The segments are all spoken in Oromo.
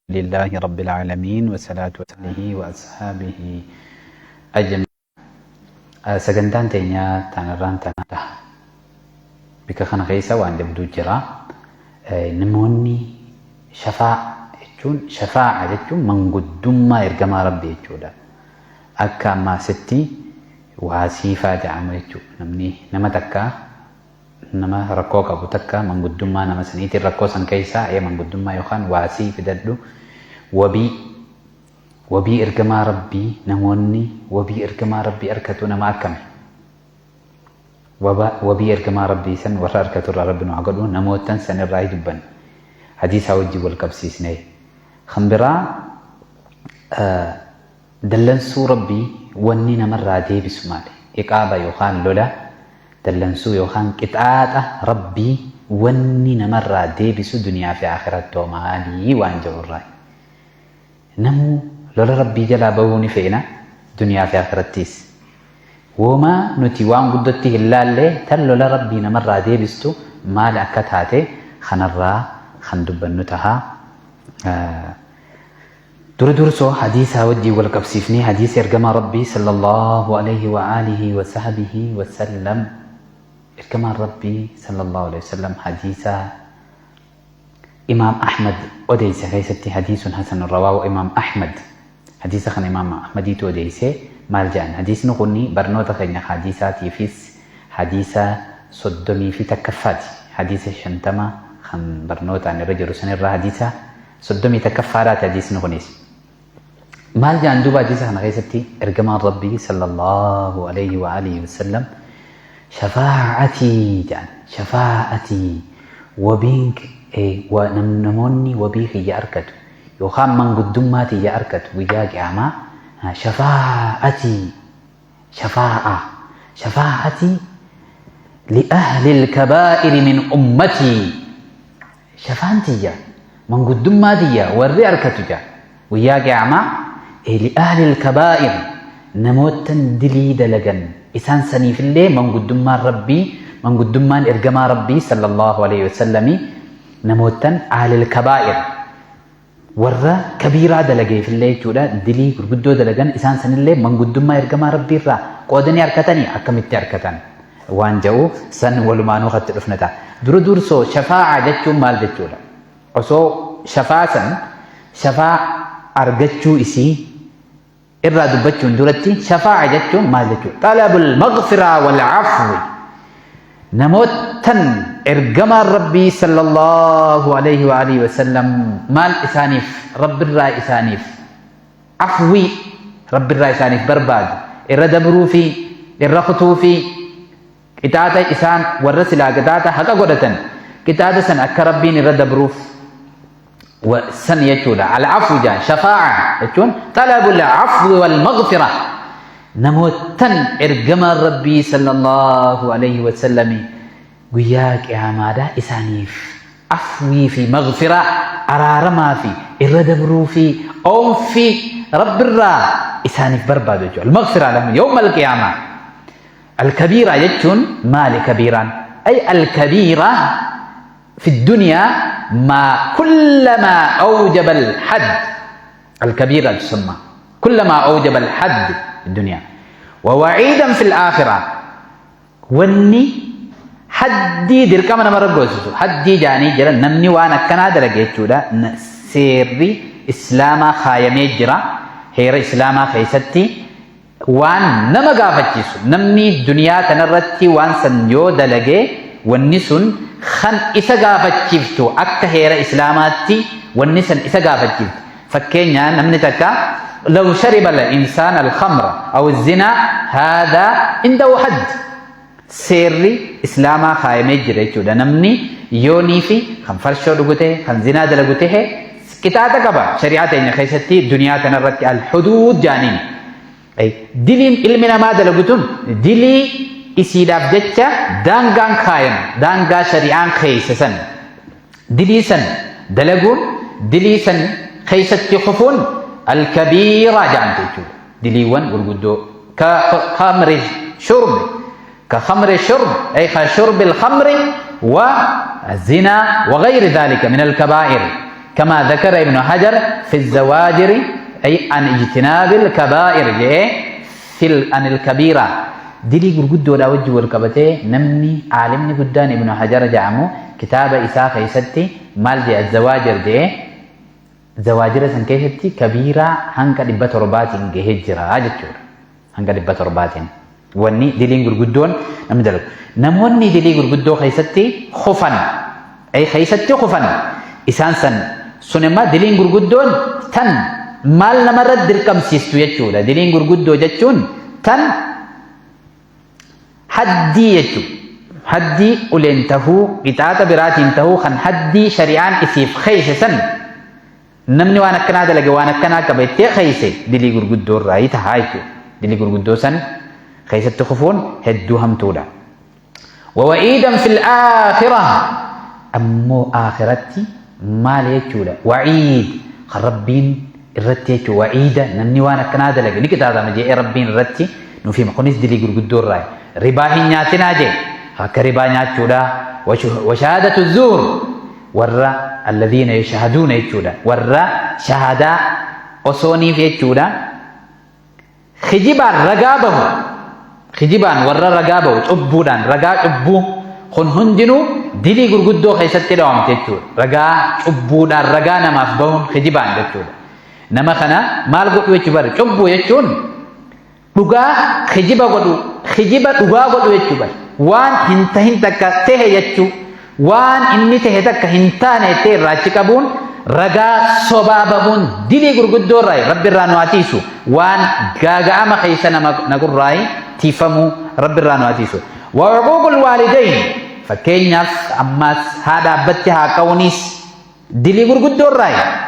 لله رب العالمين والصلاة والسلام وأصحابه أجمعين. Sagantaan teenya tanarraan tana taha. Bika kana keessa waan jabduu jira. Namoonni shafaa jechuun, shafaa'a jechuun manguddummaa ergamaa Rabbii jechuudha. Akka ammaa asitti waasiifaa jedhamu jechuudha. Namni nama takka, nama rakkoo qabu takka, manguddummaa nama saniitiin rakkoo san keessaa manguddummaa yookaan waasii fidadhu, wabii ergamaa Rabbii. Namoonni wabii ergamaa Rabbii argatu nama akkami? Wabii ergamaa Rabbii san warra argatu irraa Rabbi nu haa godhu. Namootan san irraa dubbanna, hadiisaa wajjin wal qabsiisnee. Kan biraa, dallansuu Rabbii wanni namarraa deebisu maali? Iqaaba yookaan lola dallansuu yookaan qixaaxa Rabbii wanni namarraa deebisu duniyaa fi akhiratti maalii waan jedhurraa. Namuu lola Rabbii jalaa bahuu ni feena, duniyaa fi akhirattis. Womaa nuti waan guddatti hin laalle tan lola Rabbii namarraa deebistu maal akka taate kanarraa kan dubbannu taha. Dura dursoo hadiisaa wajjin wal qabsiifnee, hadiisa ergamaa Rabbii صلى الله عليه وآله وصحبه وسلم. Ergamaan Rabbii صلى الله عليه وسلم hadiisa Imaam Ahmad odeyse keessatti, حديث حسن رواه Imaam Ahmad, hadiisa kana Imaam Ahmadiitu odeyse. Maal jedhan? Hadiisni kunni barnoota keenya hadiisaatiifis hadiisa 31ffaati. Hadiisa 50 kan barnootaan irra jiru sanirraa hadiisa 31ffaadhaati hadiisni kunis. Maal jedhan duuba hadiisa kana keessatti ergamaan Rabbii صلى الله عليه وآله وسلم? "شفاعتي" jedhan, "شفاعتي", wabiin namoonni wabii kiyya argatu yookaan manguddummaa tiyya argatu guyyaa qiyaamaa, شفاعتي, شفاعة, شفاعتي لأهل الكبائر من أمتي. Shafaan tiyya, manguddummaa tiyya warri argatu jaa guyyaa qiyaamaa, لأهل الكبائر, namootan dilii dalagan, isaan saniifillee manguddummaan Rabbii, manguddummaan ergamaa Rabbii صلى الله عليه وسلم, namootan أهل الكبائر, warra kabiiraa dalageefillee jechuudha, dilii gurguddoo dalagan, isaan sanillee manguddummaa ergamaa Rabbii irraa qoodanii harkatanii akkamitti harkatan waan jedhu san walumaanuu katti dhufna ta'a. Dura dursoo shafaa'a jechuun maal jechuudha? Osoo shafaa san, shafaa argachuu isii irraa dubbachuun duratti, shafaa'a jechuun maal jechuudha? طلب المغفرة والعفو. Namootan ergamaan Rabbii صلى الله عليه وآله وسلم maal isaaniif Rabbirraa isaaniif afwii Rabbirraa isaaniif barbaadu, irra dabruu fi irra kutuu fi qixaaxa isaan warra silaa qixaaxa haqa godhatan, qixaaxa san akka Rabbiin irra dabruuf san jechuudha. العفو jaan. Shafaa'a jechuun طلب العفو والمغفرة. Namootan ergamaan Rabbii صلى الله عليه وسلم guyyaa qiyaamaadhaa isaaniif afwii fi maghfiraa, araaramaa fi irra dabruu fi oonfii Rabbirraa isaaniif barbaadu jechuudha. المغفرة لهم يوم القيامة. الكبيرة jechuun maali kabiiraan? أي الكبيرة في الدنيا ما كلما أوجب الحد. الكبيرة تسمى كلما أوجب الحد في الدنيا ووعيدا في الآخرة. Wanni haddii dirqama namarra goosisu, haddii jaanii jira. Namni waan akkanaa dalage jechuudha, seerri Islaamaa kaayamee jira. Heera Islaamaa keessatti waan nama gaafachiisu, namni duniyaa kanarratti waan san yoo dalage, wanni sun kan isa gaafachiiftu, akka heera Islaamaatti wanni san isa gaafachiiftu. Fakkeenya, namni takka لو شرب الإنسان الخمر أو الزنا هذا عنده حد. Seerri Islaamaa kaayamee jira jechuudha. Namni yoonii fi kan farshoo dhugu ta'e, kan zinaa dalagu ta'e, qixaaxa qaba. Shari'aa teenya keessatti duniyaa kanarratti الحدود jaaniin. Diliin ilmi namaa dalagu tun dilii isiidhaaf jecha daangaan kaayamu, daangaa shari'aan keessa san, dilii san dalaguun, dilii san keessatti kufuun الكبيرة jedhamte jechuudha. Diliiwwan gurguddoo كخمر شرب, كخمر شرب, أي كشرب الخمر والزنا وغير ذلك من الكبائر. Kamaa dhakara Ibnu Hajar fi zawaajiri ay an ijtinaabil kabaa'ir jedhee fil anil kabiira dilii gurguddoodhaa wajji wal qabatee namni aalimni guddaan Ibnu Hajar jedhamu kitaaba isaa keessatti maal jedhe azzawaajir jedhee zawaajira san keessatti kabiiraa hanga 700tiin gahee jira jechuudha. Hanga 700tiin wanni diliin gurguddoon namni dalagu. Namoonni dilii gurguddoo keessatti kufan keessatti kufan isaan san sun immoo diliin gurguddoon tan maal namarra dirqamsiistu jechuudha. Diliin gurguddoo jechuun tan haddii jechuudha. Haddii uleen tahuu qixaaxa biraatiin tahuu kan haddii shari'aan isiif keeyse san namni waan akkanaa dalage waan akkanaa qaba jettee keeyse dilii gurguddoo irraa tahaa jechuudha. Dilii gurguddoo san keessatti kufuun hedduu hamtuudha. Wawa'iidan fil aakhirah ammoo aakiratti maal jechuudha? Wa'iid kan Rabbiin irratti jechuudha. Wa'iida namni waan akkanaa dalage ni qixaaxama jedhee Rabbiin irratti nuuf hima. Kunis dilii gurguddoo irraa. Ribaa hin nyaatinaa jee akka ribaa nyaachuudha. Washahaadatu zuur warra alladhiina yashahaduuna jechuudha. Warra shahadaa osooniif jechuudha. Kijibaan ragaa bahu. Kijibaan warra ragaa bahu cubbuudhaan ragaa cubbuu kun hundinuu dilii gurguddoo keessatti dhawamte jechuudha. Ragaa cubbuudhaan ragaa namaaf bahuun kijibaan jechuudha. Nama kana maal godhu jechuu bari cubbuu jechuun dhugaa kijiba godhu kijiba dhugaa godhu jechuu bari waan hin tahin takka tehe jechuu waan inni tehe takka hin taane jettee irraa achi qabuun ragaa sobaa bahuun dilii gurguddoo irraa Rabbi irraa nu haa tiisu waan gaaga'ama keessa nama naqurraa tiifamuu Rabbi irraa nu haa tiisu. Wa uquuqul waalidayn fakkeenyaaf ammaas haadha abbatti haa qawunis dilii gurguddoo irraa.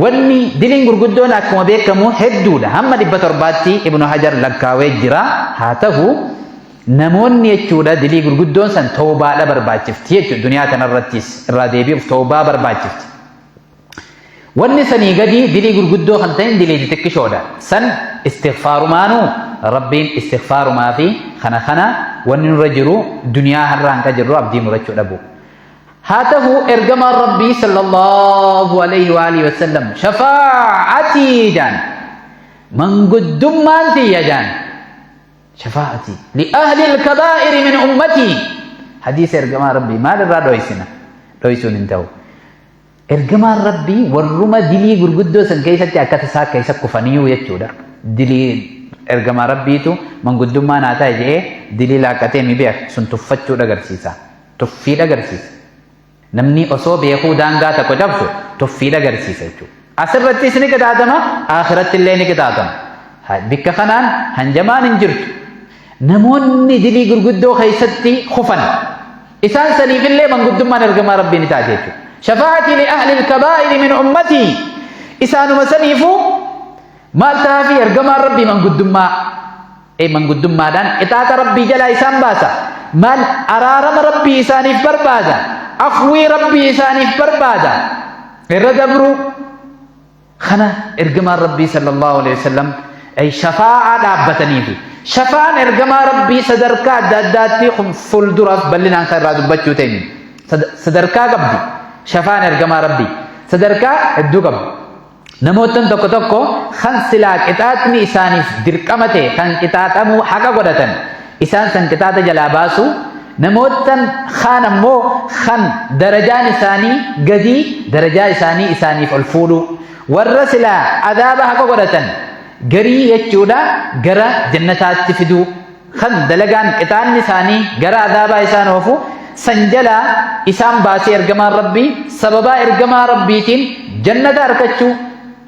Wanni diliin gurguddoon akkuma beekamu hedduudha. Hamma 700tti Ibnu Hajar lakkaawee jira. Haa ta'u namoonni jechuudha dilii gurguddoon san tawbaadha barbaachifti jechuudha. Duniyaa kanarrattis irraa deebi'uuf tawbaa barbaachifti. Wanni sanii gadi dilii gurguddoo kan ta'in dilii xixiqqishoodha. San istighfaarumaanuu Rabbiin istighfaarumaa fi kana kana wanni nurra jiru duniyaa har'a hanqa jirru abdii murachuu dhabu. Haa ta'u ergamaan Rabbii sallallahu alayhi wa alihi wasallam shafaa'atii jaan manguddummaan tiyya jaan shafaa'atii li ahli al-kabaa'iri min ummatii hadiisa ergamaa Rabbii maal irraa dhoysina dhoysuun hin ta'u. Ergamaan Rabbii warruma dilii gurguddoo san keessatti akka tasaa keessa kufaniyyuu jechuudha. Dilii ergamaa Rabbiitu manguddummaa naa ta'e jedhee dilii laaqqatee mi beeka sun tuffachuu agarsiisa. Tuffii agarsiisa. Namni osoo beekuu daangaa tokko cabsu tuffii agarsiisa jechuudha. Asirrattis ni qixaaxama, akhiratti illee ni qixaaxama. Bikka kanaan hanjamaan hin jirtu. Namoonni dilii gurguddoo keessatti kufan isaan saniifillee manguddummaan ergamaa Rabbii ni taate jechuudha. Shafaatii li ahli al-kabaa'iri min ummatii isaanuma saniifuu maal ta'aafi ergamaan Rabbii manguddummaa manguddummaadhaan qixaaxa Rabbii jalaa isaan baasa. Maal araarama Rabbii isaaniif barbaada. Afwii Rabbii isaaniif barbaada. Irra dabruu kana ergamaan Rabbii sallallahu alaihi wasallam shafaa'aa dhaabbataniifi. Shafa'aan ergamaa Rabbii sadarkaa adda addaatti fuulduraaf bal'inaan kan irraa dubbachuu ta'e sadarkaa qabdi. Shafa'aan ergamaa Rabbii sadarkaa hedduu qabdi. Namoottan tokko tokko kan silaa qixaaxni isaaniif dirqama ta'e kan qixaaxamuu haqa godhatan isaan san qixaaxa jalaa baasu namoottan kaan ammoo kan darajaan isaanii gadii darajaa isaanii isaaniif ol fuudhuu warra silaa adaaba haqa godhatan garii jechuudha gara jannataatti fiduu kan dalagaan qixaanni isaanii gara adaabaa isaan oofu san jalaa isaan baasee ergamaan Rabbii sababaa ergamaa Rabbiitiin jannata argachuu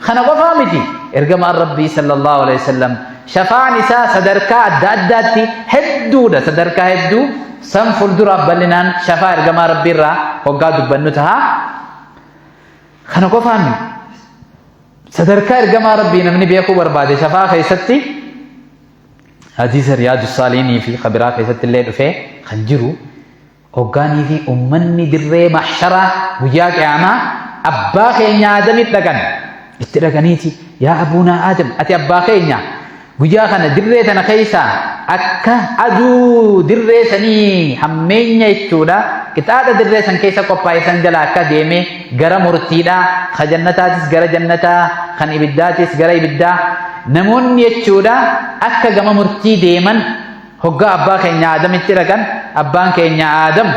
kana qofaa miti ergamaan Rabbii sallallahu alaihi wasallam shafaan isaa sadarkaa adda addaatti hedduudha sadarkaa hedduu san fuulduraaf bal'inaan shafaa ergamaa Rabbii irraa hoggaa dubbannu taha kana qofaan sadarkaa ergamaa Rabbii namni beekuu barbaade shafaa keessatti hadiisa Riyaadu Saaliinii fi kabiraa keessatti illee dhufee kan jiru hoggaanii fi ummanni dirree mahsharaa guyyaa qiyaamaa abbaa keenya Aadamitti dhaqan itti dhaqaniiti yaa abuunaa Aadam ati abbaa keenya guyyaa kana dirree tana keessaa akka aduu dirree sanii hammeenya jechuudha Qixaaxa dirree san keessa qophaa'e san jala akka deemee gara murtiidhaa, ka jannataatis gara jannataa, kan ibiddaatis gara ibiddaa, namoonni jechuudha akka gama murtii deeman. Hoggaa abbaa keenya Aadamitti dhaqan, abbaan keenya Aadam,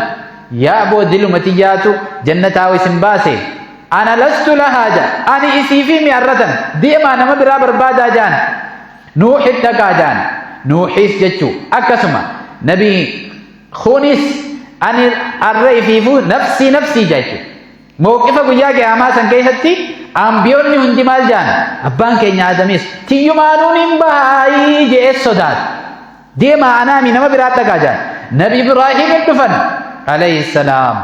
yaa aboo, diluma tiyyaatu jannataawu isin baase, ana lastu lahaa ja, ani isiifi mi'arratan, deemaa nama biraa barbaadaa jaan. Nuuxit dhaqaa jaan. Nuuxiis jechuu akkasuma nabi kunis ani arra ifiifuu nafsii nafsii jechuudha. Mawqifa guyyaa qiyaamaa san keessatti ambiyoonni hundi maal jaan? Abbaan keenya Aadamis tiyyumaanuun hin bahaayii je'ee sodaata. Deemaa anaami nama biraa dhaqaa jaan. Nabi Ibraahiim hin dhufan alayhi salaam.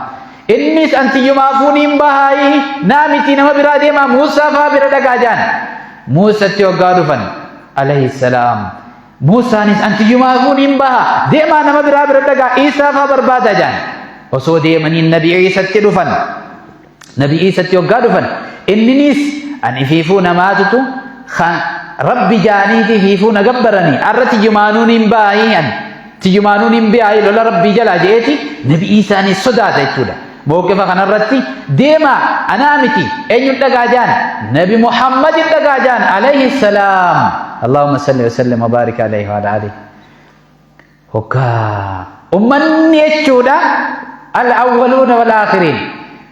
Innis an tiyyumaafuun hin bahaayii naamiti, nama biraa deemaa, Muusaa fa'aa bira dhaqaa jaan. Muusatti hoggaa dhufan alayhi salaam. Muusaanis an tiyyumaafuun hin baha, deemaa nama biraa bira dhaqaa, Iisaa fa'aa barbaada jaan. Osoo deemanii Nabi Iisatti dhufan. Nabi Iisatti hoggaa dhufan inninis an ifiifuu namaatutu rabbi jaaniiti ifiifuu na gabbaranii, arra tiyyumaanuun hin baayii, an tiyyumaanuun hin baayii lola rabbii jalaa je'eeti Nabi Iisaanis sodaata jechuudha. Mawqifa kanarratti deemaa anaa miti, eenyuun dhagaa jaan? Nabi Muhammadin dhagaa jaan alayhi salaam. Allahumma salli wa sallim wa barik alayhi wa ala alihi. Hoggaa ummanni jechuudha al-awwaluuna wal aakhiriin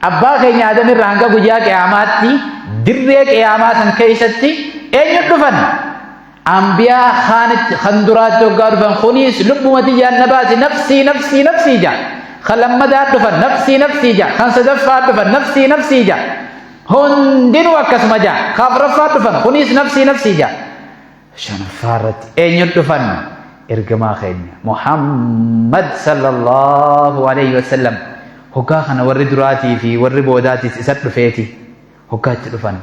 abbaa keenya Aadam irraa hanga guyyaa qiyaamaatti dirree qiyaamaa san keessatti eenyu dhufan? Ambiyaa kaanitti kan duraatti hoggaa dhufan kunis lubbuma tiyyaan na baasi, nafsii nafsii nafsii jaa. Kan lammadaa dhufan nafsii nafsii jaa. Kan sadaffaa dhufan nafsii nafsii jaa. Hundinuu akkasuma jaa. Kan afuraffaa dhufan kunis nafsii nafsii jaa. Shanaffaa irratti eenyu dhufan? Ergamaa keenya Muhammad sallallahu alayhi wasallam. Hoggaa kana warri duraatii fi warri boodaatis isa dhufeeti. Hoggaa itti dhufan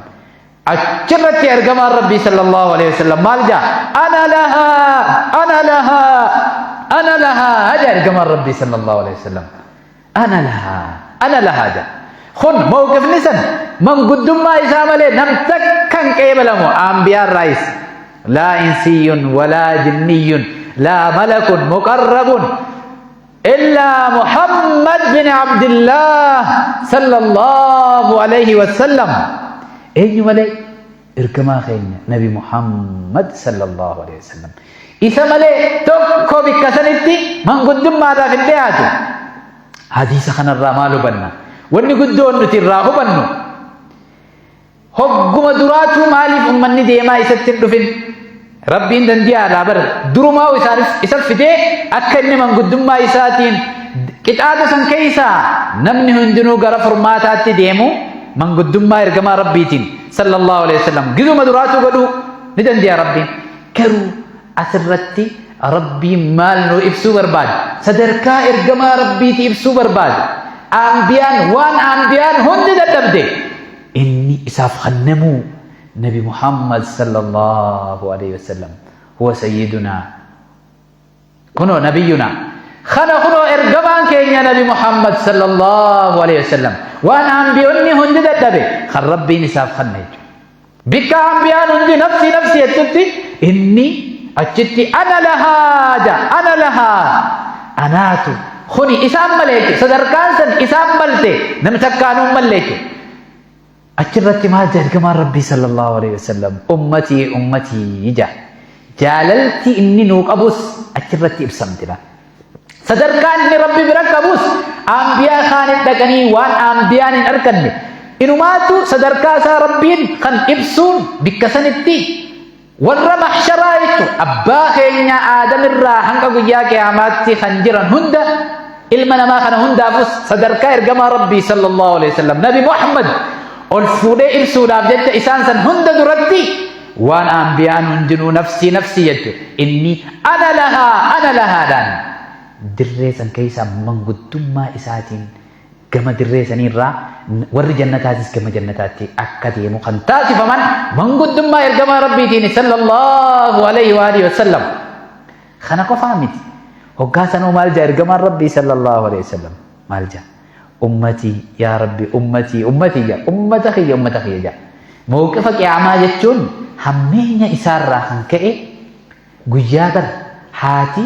achirratti ergamaan rabbii sallallahu alayhi wasallam maal jaa? Ana lahaa, ana lahaa, ana lahaa jaa. Ergamaan rabbii sallallahu alayhi wasallam ana lahaa, ana lahaa jaa. Kun mawqifni san manguddummaa isaa malee nam takka hin qeebalamu. Ambiyaan raayis laa insiyyun walaa jinniyyun laa malakun muqarrabun illaa Muhammad bin Abdillah sallallahu alayhi wasallam. Eenyu malee? Ergamaa keenya Nabi Muhammad sallallahu alayhi wasallam. Isa malee tokko bikka sanitti manguddummaadhaaf hin dhiyaatu. Hadiisa kanarraa maal hubanna? Wanni guddoon nuti irraa hubannu, hogguma duraatuu maaliif ummanni deemaa isatti hin dhufin? Rabbiin dandi'aadhaa bara durumaa isaanis isa fidee akka inni manguddummaa isaatiin qixaaxa san keessaa namni hundinuu gara furmaataatti deemu manguddummaa ergamaa rabbiitiin sallallahu alaihi wasallam gizuma duraatuu godhuu ni dandi'a rabbiin. Garuu asirratti rabbiin maal nu ibsuu barbaade? Sadarkaa ergamaa rabbiiti ibsuu barbaade. Ambiyaan waan ambiyaan hundi dadhabde inni isaaf kennamuu. Nabi Muhammad sallallahu alaihi wasallam huwa sayyiduna, kunoo nabiyyuna kana, kunoo ergamaan keenya Nabi Muhammad sallallahu alaihi wasallam waan ambiyonni hundi dadhabe kan rabbiin isaaf kenne jechuudha. Bikka ambiyaan hundi nafsi nafsi jettutti inni achitti ana lahaa ja, ana lahaa, anaatu kuni isaan malee jechuudha. Sadarkaan san isaan malte, namni takkaanuu malle jechuudha. Achirratti maal jedha ergamaan rabbii sallallahu alaihi wasallam? Ummatii, ummatii jaa. Jaalalti inni nuu qabus achirratti ibsamtidha. Sadarkaan inni rabbi bira qabus ambiyaa kaaniin dhaqanii waan ambiyaan hin arganne inumaatu sadarkaa isaa rabbiin kan ibsuun bikka sanitti warra mahsharaa jechuun abbaa keenya Aadamirraa hanga guyyaa qiyaamaatti kan jiran hunda, ilma namaa kana hundaafus sadarkaa ergamaa rabbii sallallahu alaihi wasallam Nabi Muhammad ol fuudhee ibsuudhaaf jecha isaan san hunda duratti waan ambiyaan hundinuu nafsii nafsii jechu inni ana lahaa, ana lahaadhaan dirree san keessaa manguddummaa isaatiin gama dirree saniirraa warri jannataatis gama jannataatti akka deemu kan taasifaman manguddummaa ergamaa rabbiitiin sallallahu alaihi wa alihi wasallam. Kana qofaa miti. Hoggaa sanuu maal jaa ergamaan rabbii sallallahu alaihi wasallam? Maal jaa? Ummatii, yaa rabbi, ummatii, ummatii jaa, ummata kiyya, ummata kiyya jaa. Mawqifa qiyaamaa jechuun hammeenya isaarraa kan ka'e guyyaa bar haati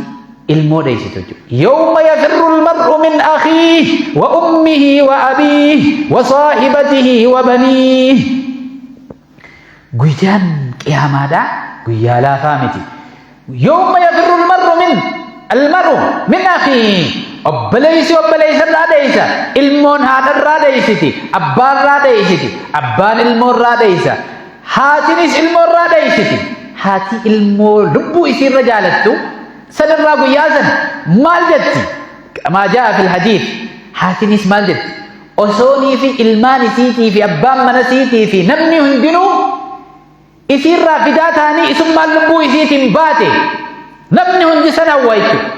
Ilmoo dheeysitu jechuudha. Yawma yafirru almar'u min akhiihi wa ummihi wa abiihi wa saahibatihi wa baniihi. Guyyaan qiyaamaadhaa guyyaa laafaa miti. Yawma yafirru almar'u min almar'u min akhiihi. Obboleessi obboleessa irraa dheeysa, ilmoon haadha irraa dheeysiti, abbaan irraa dheeysiti, abbaan ilmoo irraa dheeysa, haatinis ilmoo irraa dheeysiti. Haati ilmoo lubbuu isii irra jaalattu sanirraa guyyaa san maal jetti? Maa jaa'a fil hadiith. Haatinis maal jetti? Osoonii fi ilmaan isiitii fi abbaan mana isiitii fi namni hundinuu isiirraa fidaa ta'anii isummaan lubbuu isiitiin baate namni hundi san hawwa jechuudha.